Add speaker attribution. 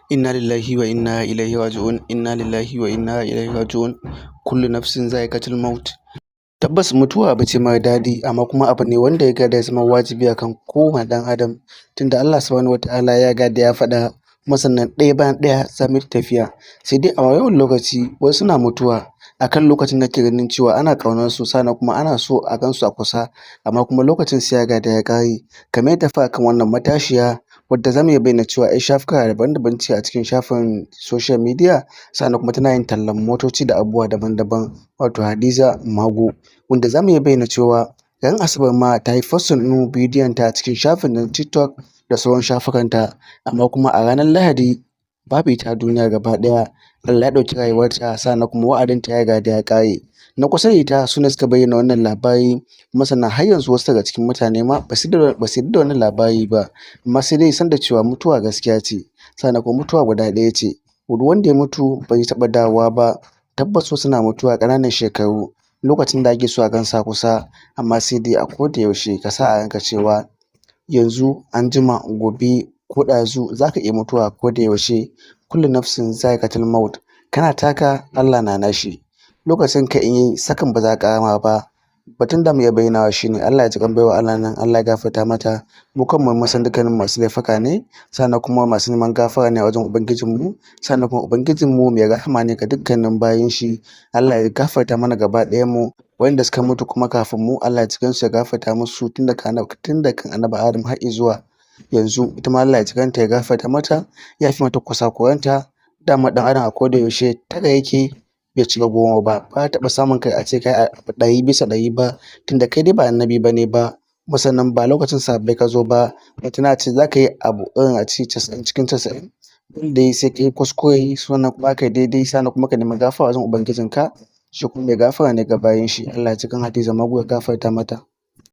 Speaker 1: Inna lillahi wa inna ilaihi raji'un. Inna lillahi wa inna ilaihi raji'un. Kullu nafsin za'iqatul maut. Tabbas mutuwa abu ce mara daɗi, amma kuma abu ne wanda ya gada ya zama wajibi akan kowane ɗan adam, tunda Allah subhanahu wataala ya gada ya faɗa, kuma sannan ɗaya bayan ɗaya za mu yi tafiya. Sai dai a yawan lokaci wasu na mutuwa akan lokacin da ake ganin cewa ana ƙaunar su, sannan kuma ana so a gansu a kusa, amma kuma lokacin sai ya gada ya ƙare. Kamar yadda fa akan wannan matashiya wadda za mu iya bayyana cewa 'yar shafuka daban-daban ce a cikin shafin social media, sannan kuma tana yin tallan motoci da abubuwa daban-daban, wato Hadiza Mago, wanda za mu iya bayyana cewa ran Asabar ma ta yi posting ɗin bidiyon ta a cikin shafin na TikTok da sauran shafukanta, amma kuma a ranar Lahadi babu ita a duniya gaba ɗaya. Allah ya ɗauki rayuwarta, sannan kuma wa'adinta ya riga da ya ƙare. Na kusa da ita su ne suka bayyana wannan labari, kuma sannan har yanzu wasu daga cikin mutane ma ba su yarda da wannan labari ba, amma sai dai san da cewa mutuwa gaskiya ce, sannan kuma mutuwa guda ɗaya ce. Duk wanda ya mutu ba zai taɓa dawowa ba. Tabbas wasu na mutuwa a ƙananan shekaru lokacin da ake so a gansu a kusa, amma sai dai a koda yaushe ka sa a ranka cewa yanzu, anjima, gobe ko ɗazu za ka iya mutuwa a koda yaushe. Kullu nafsin za'iqatul maut. Kana taka, Allah na nashi. Lokacin ka in yayi sakan ba za ka ƙara ba. Batun da mu iya bayyanawa shine Allah ya ji ƙan baiwar Allah nan, Allah ya gafarta mata. Mu kanmu mun san dukkanin masu laifuka ne, sannan kuma masu neman gafara ne a wajen Ubangijinmu, sannan kuma Ubangijinmu mai rahama ne ga dukkanin bayin shi. Allah ya gafarta mana gaba ɗayan mu, wanda suka mutu kuma kafin mu, Allah ya ji kansu ya gafarta musu tun da kan Annabi Adam har izuwa yanzu. Ita ma Allah ya ji kanta ya gafarta mata, ya yafe mata kusakuranta. Dama ɗan adam a koda yaushe tara yake, bai cika 10 ba. Ba a taɓa samun kai a ce kai abu 100% ba, tunda kai dai ba annabi ba ne ba, kuma sannan ba lokacin sahabbai ka zo ba, ballantana a ce za ka yi abu irin a ce 90 cikin 90. Dole dai sai ka yi kuskure, sannan kuma ka yi daidai, sannan kuma ka nemi gafara wajen Ubangijinka, shi kuma mai gafara ne ga bayin shi. Allah ya ji kan Hadiza Mago ya gafarta mata.